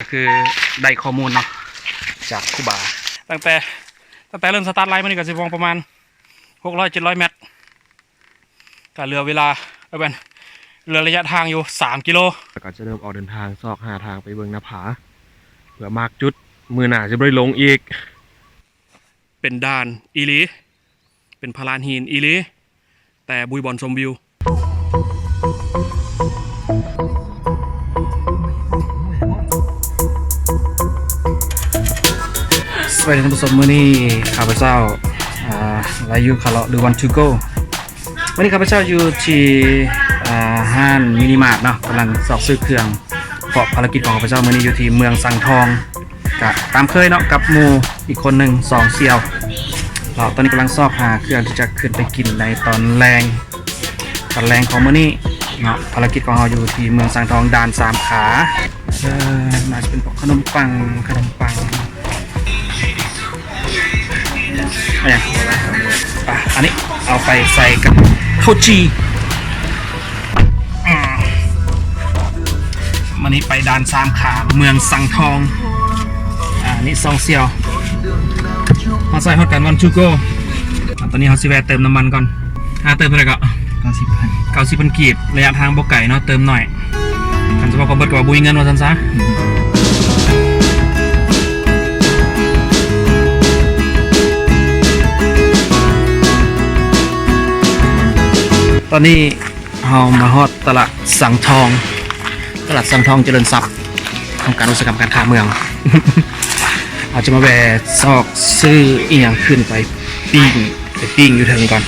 ກໍຄືໄດ້ຂໍ້ມູນເນາະ ຈາກຄູບາ ຕັ້ງແຕ່ ຕັ້ງແຕ່ເລີ່ມສະຕາດໄລ່ມານີ້ກໍຊິປະມານຫົກຮ້ອຍ ເຈັດຮ້ອຍແມັດ ກໍເຫຼືອເວລາ ເອີ ແມ່ນ ເຫຼືອໄລຍະທາງຢູ່ສາມກິໂລ ແລ້ວກໍຈະເລີ່ມອອກເດີນທາງ ຊອກຫາທາງໄປເບິ່ງໜ້າຜາ ເພື່ອມາກຈຸດ ມື້ໜ້າຈະບໍ່ໄດ້ລົງອີກ. ເປັນດ່ານອີ່ຫຼີ ເປັນພະລານຫີນອີ່ຫຼີ ແຕ່ບຸຍບ່ອນຊົມວິວ. ສະບາຍດີທ່ານຜູ້ຊົມ, ມື້ນີ້ຂ້າພະເຈົ້າ ອາ ລາຍຢູຄາເລາະ ຫຼື One to Go. ມື້ນີ້ຂ້າພະເຈົ້າຢູ່ທີ່ ອາ ຮ້ານມິນິມາດເນາະ, ກຳລັງຊອກຊື້ເຄື່ອງ ເພາະພາລະກິດຂອງຂ້າພະເຈົ້າມື້ນີ້ຢູ່ທີ່ເມືອງສັງທອງ ກະຕາມເຄີຍເນາະ ກັບໝູ່ອີກຄົນໜຶ່ງ ສອງສ່ຽວເນາະ. ຕອນນີ້ກຳລັງຊອກຫາເຄື່ອງທີ່ຈະຂຶ້ນໄປກິນໃນຕອນແລງ ຕອນແລງຂອງມື້ນີ້ເນາະ. ພາລະກິດຂອງເຮົາຢູ່ທີ່ເມືອງສັງທອງ ດ່ານສາມຂາ. ເອີ ໜ້າຈະເປັນພວກຂະໜົມປັງ ຂະໜົມປັງ ອັນຫຍັງ ອ່ະ ອັນນີ້ເອົາໄປໃສ່ກັບເຂົ້າຈີ່. ອືມ ມື້ນີ້ໄປດ່ານສາມຂາ ເມືອງສັງທອງ. ອ່າ ນີ້ສອງສ່ຽວ ມາໃສ່ຮອດກັນ One to Go. ອ່າ ຕອນນີ້ເຮົາຊິແວະເຕີມນ້ຳມັນກ່ອນ. ອ່າ ເຕີມເທົ່າໃດກໍ? ເກົ້າສິບພັນ ເກົ້າສິບພັນກີບ. ໄລຍະທາງບໍ່ໄກເນາະ ເຕີມໜ້ອຍ. ຄັນສະເພາະເຂົາເບິດກໍວ່າບໍ່ມີເງິນວ່າຊັ້ນຊະ. ຕອນນີ້ເຮົາມາຮອດຕະຫຼາດສັງທອງ ຕະຫຼາດສັງທອງຈະເລີນຊັບ ອົງການອຸດສາຫະກຳການຄ້າເມືອງ. ເຮົາຈະມາແວ່ຊອກຊື້ອີ່ຫຍັງຂຶ້ນໄປປີ້ງ ໄປປີ້ງຢູ່ເທິງກ່ອນ.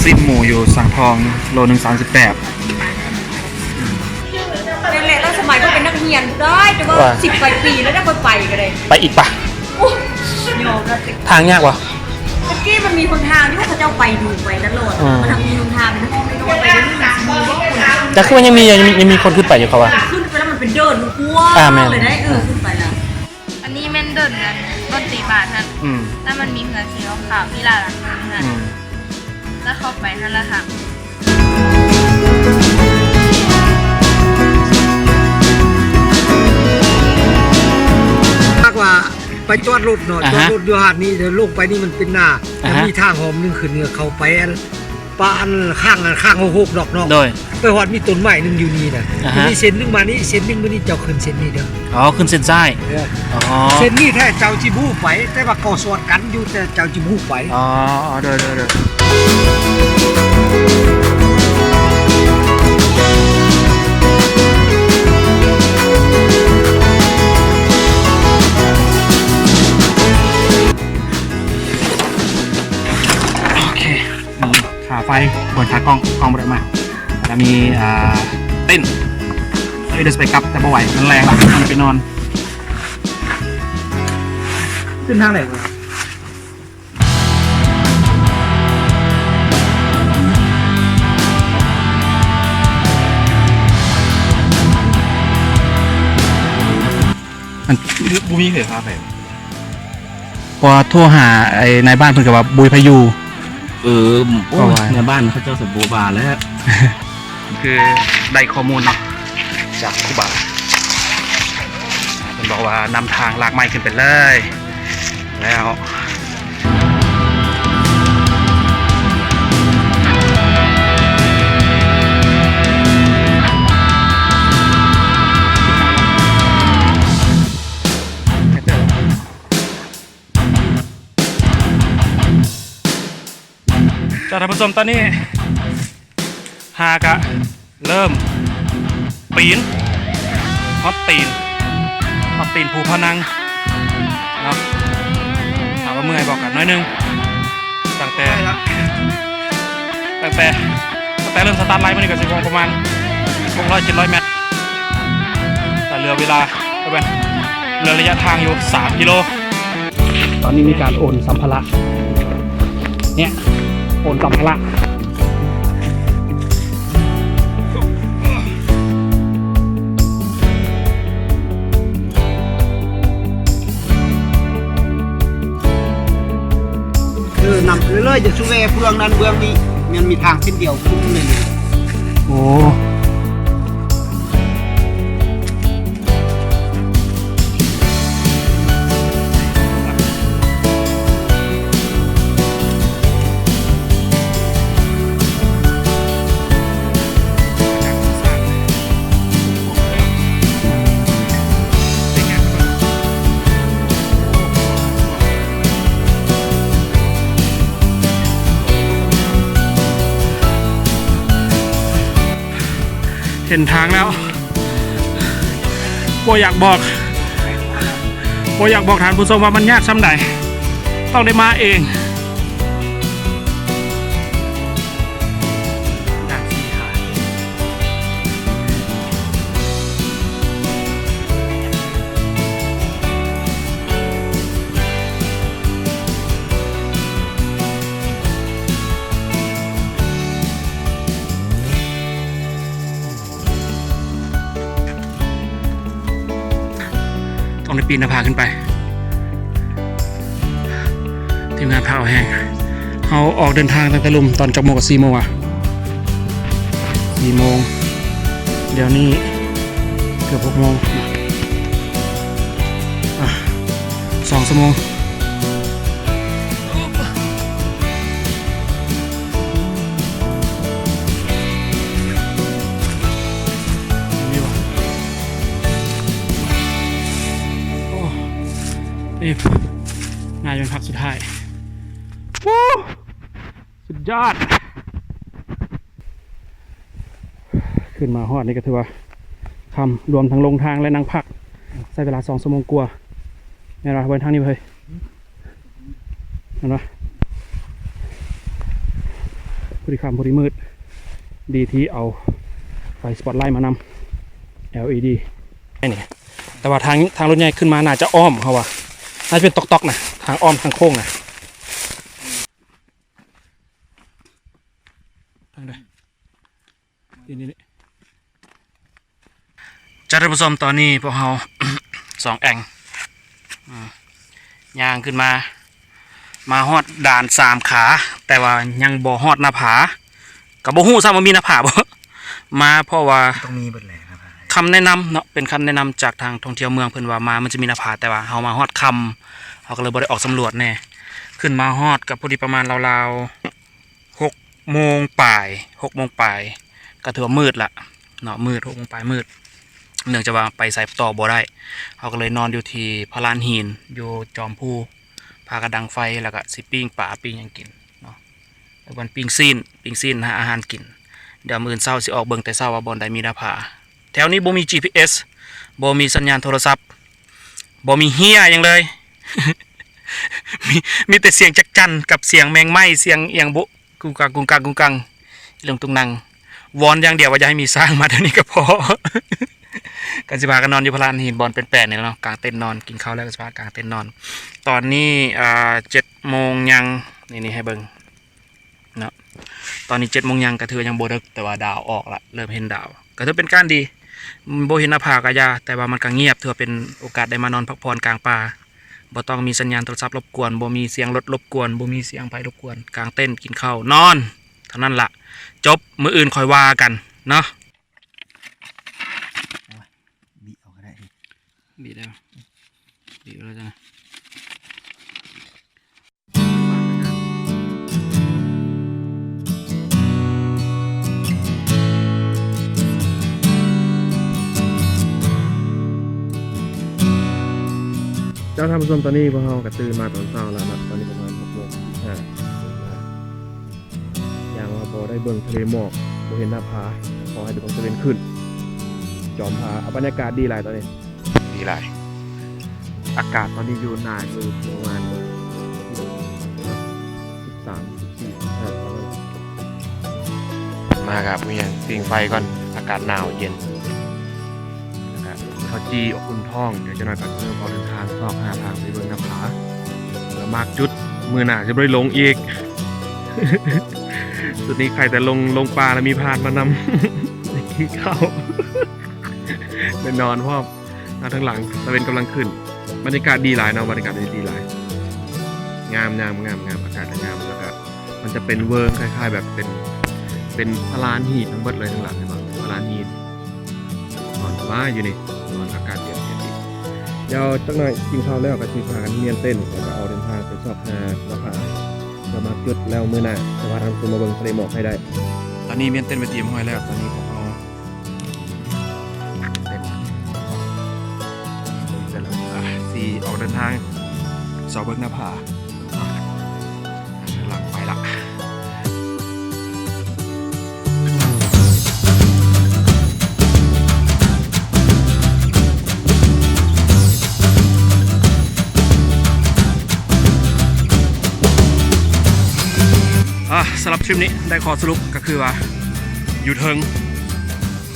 ຊີ້ນໝູຢູ່ສັງທອງ ໂລໜຶ່ງ ສາມສິບແປດ. ແມ່ນແຫຼະ ແລ້ວສະໄໝເຮົາເປັນນັກຮຽນໄດ້ ແຕ່ວ່າ ວ່າ ສິບປາຍປີແລ້ວ ໄດ້ຄ່ອຍໄປກໍໄດ້. ໄປອີກປະ? ໂອ້ຍ ຍອມແລ້ວ. ທາງຍາກບໍ່? ຕະກີ້ມັນມີຫົນທາງທີ່ວ່າເຂົາເຈົ້າໄປດູໄປຕະຫຼອດ. ອືມ ມັນທາງມີຫົນທາງ ມັນຫ້ອງນ້ອຍໄປ ດຽວນີ້ມັນຊິມີບໍ່ຄົນ? ແຕ່ຄືມັນຍັງມີ ຍັງມີ ຍັງມີຄົນຂຶ້ນໄປຢູ່ ເຂົາວ່າ. ຂຶ້ນໄປແລ້ວມັນເປັນເດີ່ນກວ້າງ ອ່າ ແມ່ນ ເລີຍໄດ໋. ເອີ ຂຶ້ນໄປນະ. ອັນນີ້ແມ່ນເດີ່ນນັ້ນ ບ່ອນເຕະບານຫັ້ນ. ອືມ ແລ້ວມັນມີເຮືອສີຂາວໆ ມີຫຼາຍໆເຮືອຫັ້ນ. ອືມ ແລ້ວເຂົ້າໄປຫັ້ນລະຫາ ຫາກວ່າໄປຈອດລົດເນາະ. ອ່າຮະ ຈອດລົດຢູ່ຫາດນີ້ ແລ້ວລົງໄປນີ້ມັນເປັນນາ. ອ່າຮະ ແລ້ວມີທາງຫ້ອມໜຶ່ງຂຶ້ນເໜືອ ເຂົ້າໄປອັນ ປະອັນຂ້າງ ຂ້າງຫົກຫົກດອກເນາະ. ໂດຍ ໄປຮອດມີຕົ້ນໄມ້ໜຶ່ງຢູ່ນີ້ນະ. ອ່າຮະ ມີເສັ້ນໜຶ່ງມານີ້ ເສັ້ນໜຶ່ງມານີ້ ເຈົ້າຂຶ້ນເສັ້ນນີ້ເດີ. ອໍ ຂຶ້ນເສັ້ນຊ້າຍ. ເອີ ອໍ ເສັ້ນນີ້ແທ້ເຈົ້າຊິບໍ່ໄປ ແຕ່ວ່າກໍສວນກັນຢູ່ ແຕ່ເຈົ້າຊິບໍ່ໄປ. ອໍ ໂດຍ ໂດຍ ໂດຍ. ໂອເຄ ມີຂາໄຟ ບ່ອນຂາກ້ອງ ກ້ອງບໍ່ໄດ້ມາ. ແລ້ວມີ ອ່າ ເຕັ້ນ ເອີ ເດີນໄປກັບ ແຕ່ບໍ່ໄຫວ ມັນແລງລະ ມັນໄປນອນ. ຂຶ້ນທາງໃດ? ອັນ ບໍ່ມີໃຜພາໄປ. ເພາະວ່າໂທຫາໄອ້ນາຍບ້ານ ເພິ່ນກໍວ່າບໍ່ມີໃຜຢູ່. ເອີ ໂອ້ຍ ນາຍບ້ານເຂົາເຈົ້າສະບໍ່ວ່າແລ້ວ. ຄືໄດ້ຂໍ້ມູນເນາະ ຈາກຄູບາ ເພິ່ນບອກວ່ານຳທາງລາກໄມ້ຂຶ້ນໄປເລີຍ ແລ້ວ ເຈົ້າ ທ່ານຜູ້ຊົມ ຕອນນີ້ຫາກະເລີ່ມປີນ ຮອດຕີນ ຮອດຕີນພູພະນັງເນາະ. ຖາມວ່າເມື່ອຍບໍ່? ກະໜ້ອຍໜຶ່ງ. ຕັ້ງແຕ່ ຕັ້ງແຕ່ ຕັ້ງແຕ່ເລີ່ມສະຕາດໄລ່ມານີ້ກໍຊິປະມານຫົກຮ້ອຍ ເຈັດຮ້ອຍແມັດ ກະເຫຼືອເວລາ ເອີ ແມ່ນ ເຫຼືອໄລຍະທາງຢູ່ສາມກິໂລ. ຕອນນີ້ມີການໂອນສຳພາລະ ເນຍ ໂອນສຳພາລະ. ເລີຍໆ ຈະສູ່ແວ່ເບື້ອງນັ້ນເບື້ອງນີ້ ແມ່ນມີທາງເສັ້ນດຽວຂຶ້ນເລີຍ. ໂອ້ ເຫັນທາງແລ້ວ ບໍ່ຢາກບອກ ບໍ່ຢາກບອກທ່ານຜູ້ຊົມວ່າມັນຍາກຊ່ຳໃດ ຕ້ອງໄດ້ມາເອງ. ຕ້ອງໄດ້ປີນໜ້າຜາຂຶ້ນໄປ. ທີມງານພາເອົາແຮງ. ເຮົາອອກເດີນທາງຕັ້ງແຕ່ລຸ່ມຕອນຈັກໂມງ? ກໍສີ່ໂມງຫວາ? ສີ່ໂມງ. ດຽວນີ້ເກືອບຫົກໂມງ. ອ່ະ ສອງຊົ່ວໂມງ. ນີ້ໜ້າຈະເປັນພັກສຸດທ້າຍ. ໂອ້ ສຸດຍອດ. ຂຶ້ນມາຮອດນີ້ກໍຖືວ່າຄ່ຳ ລວມທັງລົງທາງ ແລະ ນັ່ງພັກ ໃຊ້ເວລາສອງຊົ່ວໂມງກວ່າ. ແມ່ນວ່າເບິ່ງທາງນີ້ເຮີ້ຍ ແມ່ນວ່າພໍດີຄ່ຳພໍດີມືດ. ດີທີ່ເອົາໄຟສະປອດໄລມານຳ ແອລອີດີ ນີ້. ແຕ່ວ່າທາງ ທາງລົດໃຫຍ່ຂຶ້ນມາໜ້າຈະອ້ອມ ເຮົາວ່າໜ້າຈະເປັນຕອກໆ ນະ ທາງອ້ອມທາງໂຄ້ງນະ. ທາງໃດ? ນີ້ ນີ້ ນີ້. ເຈົ້າ ທ່ານຜູ້ຊົມ ຕອນນີ້ພວກເຮົາ ສອງແອງ ອືມ ຍ່າງຂຶ້ນມາ ມາຮອດດ່ານສາມຂາ ແຕ່ວ່າຍັງບໍ່ຮອດໜ້າຜາ ກໍບໍ່ຮູ້ຊ້ຳວ່າມີໜ້າຜາບໍ່. ມາເພາະວ່າ ຕ້ອງມີເບິດແຫຼະ ຄຳແນະນຳເນາະ ເປັນຄຳແນະນຳຈາກທາງທ່ອງທ່ຽວເມືອງ ເພິ່ນວ່າມາມັນຈະມີໜ້າຜາ ແຕ່ວ່າເຮົາມາຮອດຄ່ຳ ເຮົາກໍເລີຍບໍ່ໄດ້ອອກສຳຫຼວດແດ່. ຂຶ້ນມາຮອດກໍພໍດີປະມານລາວໆ ຫົກໂມງປາຍ ຫົກໂມງປາຍ ກໍຖືວ່າມືດລະເນາະ ມືດ ຫົກໂມງປາຍມືດ. ເນື່ອງຈາກວ່າໄປໃສຕໍ່ບໍ່ໄດ້ ເຮົາກໍເລີຍນອນຢູ່ທີ່ພະລານຫີນ ຢູ່ຈອມພູ ພາກັນດັງໄຟ ແລ້ວກໍຊິປີ້ງປາປີ້ງຫຍັງກິນເນາະ ແລ້ວມັນປີ້ງຊີ້ນ ປີ້ງຊີ້ນ ຫາອາຫານກິນ. ດຽວມື້ອື່ນເຊົ້າຊິອອກເບິ່ງແຕ່ເຊົ້າວ່າບ່ອນໃດມີໜ້າຜາ. ແຖວນີ້ບໍ່ມີຈີພີເອສ ບໍ່ມີສັນຍານໂທລະສັບ ບໍ່ມີເຮ້ຍຫຍັງເລີຍ ມີ ມີແຕ່ສຽງຈັກຈັ່ນກັບສຽງແມງໄມ້ ສຽງອີ່ຫຍັງບຸ ກຸງກັງ ກຸງກັງ ກຸງກັງ ອີ່ລຸງຕຸງນັງ. ວອນຢ່າງດຽວວ່າຢ່າໃຫ້ມີຊ້າງມາແຖວນີ້ກໍພໍ. ກໍຊິພາກັນນອນຢູ່ພະລານຫີນ ບ່ອນເປັນແປນນີ້ແຫຼະເນາະ ກາງເຕັນນອນ. ກິນເຂົ້າແລ້ວກໍຊິພາກາງເຕັນນອນ. ຕອນນີ້ ອ່າ ເຈັດໂມງຍັງ ນີ້ ນີ້ໃຫ້ເບິ່ງ ເນາະ ຕອນນີ້ເຈັດໂມງຍັງ ກໍຖືວ່າຍັງບໍ່ເດິກ ແຕ່ວ່າດາວອອກລະ ເລີ່ມເຫັນດາວ ກໍຖືເປັນການດີ. ບໍ່ເຫັນໜ້າຜາກໍຢ່າ ແຕ່ວ່າມັນກໍງຽບ ຖືວ່າເປັນໂອກາດໄດ້ມານອນພັກຜ່ອນກາງປ່າ ບໍ່ຕ້ອງມີສັນຍານໂທລະສັບລົບກວນ ບໍ່ມີສຽງລົດລົບກວນ ບໍ່ມີສຽງໃຜລົບກວນ ກາງເຕັນ ກິນເຂົ້າ ນອນ ເທົ່ານັ້ນລະ ຈົບ. ມື້ອື່ນຄ່ອຍວ່າກັນເນາະ. ບີບເອົາກໍໄດ້ ບີບແລ້ວ ບີບແລ້ວຈ້ະ. ເຈົ້າ ທ່ານຜູ້ຊົມ ຕອນນີ້ພວກເຮົາກໍຕື່ນມາຕອນເຊົ້າແລ້ວເນາະ ຕອນນີ້ປະມານຫົກໂມງສິບຫ້າ ຢ່າງວ່າບໍ່ໄດ້ເບິ່ງທະເລໝອກ ບໍ່ເຫັນໜ້າຜາ ຂໍໃຫ້ໄດ້ເບິ່ງຕາເວັນຂຶ້ນ ຈອມຜາ. ອາ ບັນຍາກາດດີຫຼາຍຕອນນີ້ ດີຫຼາຍ. ອາກາດຕອນນີ້ຢູ່ໜ້າຢູ່ປະມານສິບສາມ ສິບສີ່ ສິບຫ້າ ປະມານນັ້ນ. ມາກັບອີ່ຫຍັງ ປີ້ງໄຟກ່ອນ ອາກາດໜາວເຢັນ ແລ້ວກະເຂົ້າຈີ່ອົບອຸ່ນທ້ອງ. ດຽວຈັກໜ່ອຍກໍເລີ່ມອອກເດີນທາງ ຊອກຫາທາງໄປເບິ່ງໜ້າຜາ ເພື່ອມາກຈຸດ ມື້ໜ້າຈະບໍ່ໄດ້ລົງອີກ. ຈຸດນີ້ໃຄ່ແຕ່ລົງ ລົງປ່າແລ້ວມີພານມານຳ ໄດ້ກິນເຂົ້າ ໄດ້ນອນພ້ອມ. ທາງຫຼັງຕາເວັນກຳລັງຂຶ້ນ ບັນຍາກາດດີຫຼາຍເນາະ ບັນຍາກາດດີຫຼາຍ ງາມ ງາມ ງາມ ງາມ ອາກາດກໍງາມ ແລ້ວກໍ ມັນຈະເປັນເວີງຄ້າຍໆແບບເປັນ ເປັນພະລານຫີນທັງເບິດເລີຍ ທາງຫຼັງເຫັນບໍ່? ພະລານຫີນ ນອນສະບາຍຢູ່ນີ້ ນອນອາກາດເຢັນໆ ດຽວຈັກໜ່ອຍກິນເຂົ້າແລ້ວກໍຊິພາກັນມ້ຽນເຕັ້ນ ແລ້ວກໍອອກເດີນທາງໄປຊອກຫາໜ້າຜາ ເພື່ອມາຈຸດແລ້ວມື້ໜ້າຈະພາທ່ານຜູ້ຊົມມາເບິ່ງທະເລໝອກໃຫ້ໄດ້. ຕອນນີ້ມ້ຽນເຕັນໄປຕຽມຮ້ອຍແລ້ວ ຕອນນີ້ພວກເຮົາເປັນ ອ່າ ຊິອອກເດີນທາງຊອກເບິ່ງໜ້າຜາ ອ່າ ຫຼັງໄປລະ. ອ່າ ສຳລັບທຣິບນີ້ໄດ້ຂໍ້ສະຫຼຸບກໍຄືວ່າ ຢູ່ເທິງ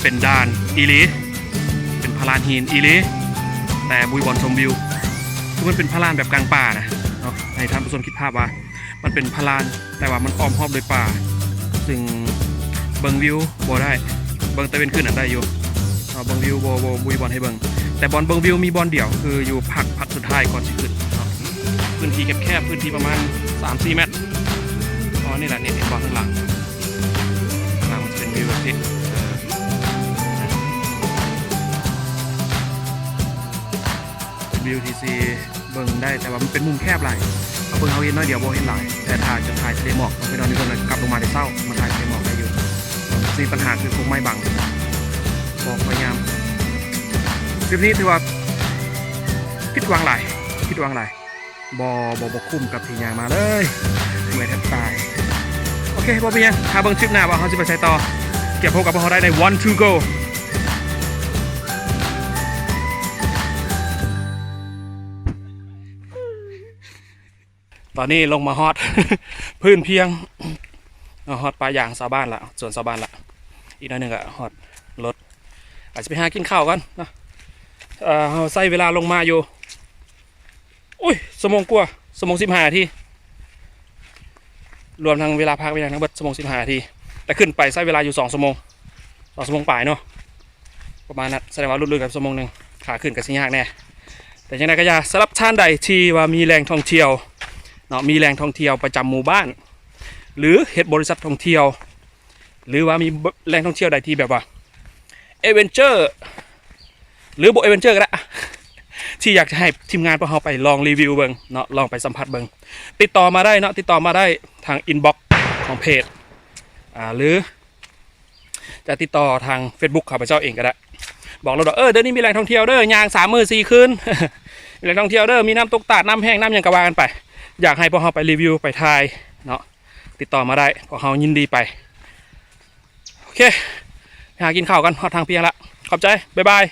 ເປັນດ່ານອີ່ຫຼີ ເປັນພະລານຫີນອີ່ຫຼີ ແຕ່ບໍ່ມີບ່ອນຊົມວິວ ຄືມັນເປັນພະລານແບບກາງປ່ານະເນາະ ໃຫ້ທ່ານຜູ້ຊົມຄິດພາບວ່າ ມັນເປັນພະລານ ແຕ່ວ່າມັນອ້ອມຮອບໂດຍປ່າ ຊຶ່ງເບິ່ງວິວບໍ່ໄດ້ ເບິ່ງຕາເວັນຂຶ້ນນັ້ນໄດ້ຢູ່ ເອີ ເບິ່ງວິວບໍ່ ບໍ່ ບໍ່ມີບ່ອນໃຫ້ເບິ່ງ ແຕ່ບ່ອນເບິ່ງວິວມີບ່ອນດຽວ ຄືຢູ່ພັກ ພັກສຸດທ້າຍກ່ອນຊິຂຶ້ນເນາະ ພື້ນທີ່ແຄບໆ ພື້ນທີ່ປະມານສາມສີ່ແມັດ ອໍ ນີ້ແຫຼະ ນີ້ເຫັນບໍ່ ຂ້າງຫຼັງ ຂ້າງຫຼັງມັນຈະເປັນວິວແບບນີ້ ເປັນວິວທີ່ຊິ ເບິ່ງໄດ້ ແຕ່ວ່າມັນເປັນມຸມແຄບຫຼາຍ ເຮົາເບິ່ງເຮົາເຫັນໜ້ອຍດຽວ ບໍ່ເຫັນຫຼາຍ ແຕ່ຖ້າຈະຖ່າຍທະເລໝອກ ເຮົາໄປນອນຢູ່ເທິງ ແລ້ວກັບລົງມາແຕ່ເຊົ້າ ມາຖ່າຍທະເລໝອກໄດ້ຢູ່ ຊິມີບັນຫາຄືກົກໄມ້ບັງ ບໍ່ຄ່ອຍງາມ. ທຣິບນີ້ຖືວ່າຜິດຫວັງຫຼາຍ ຜິດຫວັງຫຼາຍ ບໍ່ ບໍ່ ບໍ່ຄຸ້ມກັບທີ່ຍ່າງມາເລີຍ ເມື່ອຍແທບຕາຍ. ໂອເຄ ບໍ່ເປັນຫຍັງ ຖ້າເບິ່ງທຣິບໜ້າວ່າເຮົາຊິໄປໃສຕໍ່ ກຽມພົບກັບພວກເຮົາໄດ້ໃນ One to Go. ຕອນນີ້ລົງມາຮອດພື້ນພຽງ ມາຮອດປ່າຢາງຊາວບ້ານລະ ສວນຊາວບ້ານລະ ອີກໜ້ອຍໜຶ່ງກະຮອດລົດ ອາດຈະໄປຫາກິນເຂົ້າກ່ອນເນາະ. ເອີ ເຮົາໃຊ້ເວລາລົງມາຢູ່ ໂອ້ຍ ຊົ່ວໂມງກວ່າ ຊົ່ວໂມງສິບຫ້ານາທີ ລວມທັງເວລາພັກເວລາຫຍັງທັງເບິດ ຊົ່ວໂມງສິບຫ້ານາທີ ແຕ່ຂຶ້ນໄປໃຊ້ເວລາຢູ່ສອງຊົ່ວໂມງ ສອງຊົ່ວໂມງປາຍເນາະ ປະມານນັ້ນ ສະແດງວ່າຫຼຸດໆກັນຊົ່ວໂມງໜຶ່ງ ຂາຂຶ້ນກໍຊິຍາກແດ່ ແຕ່ຈັ່ງໃດກໍຢ່າ ສຳລັບທ່ານໃດທີ່ວ່າມີແຫຼ່ງທ່ອງທ່ຽວເນາະ ມີແຫຼ່ງທ່ອງທ່ຽວປະຈຳໝູ່ບ້ານ ຫຼືເຮັດບໍລິສັດທ່ອງທ່ຽວ ຫຼືວ່າມີແຫຼ່ງທ່ອງທ່ຽວໃດທີ່ແບບວ່າ adventure ຫຼືບໍ່ adventure ກໍໄດ້ ທີ່ຢາກຈະໃຫ້ທີມງານພວກເຮົາໄປລອງຣີວິວເບິ່ງເນາະ ລອງໄປສຳຜັດເບິ່ງ ຕິດຕໍ່ມາໄດ້ເນາະ ຕິດຕໍ່ມາໄດ້ທາງ inbox ຂອງເພຈ ອ່າ ຫຼື ຈະຕິດຕໍ່ທາງ Facebook ຂ້າພະເຈົ້າເອງກໍໄດ້ ບອກໂລດວ່າ ເອີ ເດືອນນີ້ມີແຫຼ່ງທ່ອງທ່ຽວເດີ ຍ່າງສາມມື້ສີ່ຄືນ ມີແຫຼ່ງທ່ອງທ່ຽວເດີ ມີນ້ຳຕົກຕາດ ນ້ຳແຫ້ງ ນ້ຳຫຍັງກໍວ່າກັນໄປ ຢາກໃຫ້ພວກເຮົາໄປຣີວິວ ໄປຖ່າຍເນາະ ຕິດຕໍ່ມາໄດ້ ພວກເຮົາຍິນດີໄປ. ໂອເຄ ໄປຫາກິນເຂົ້າກັນ ຮອດທາງພຽງລະ ຂອບໃຈ ບາຍບາຍ.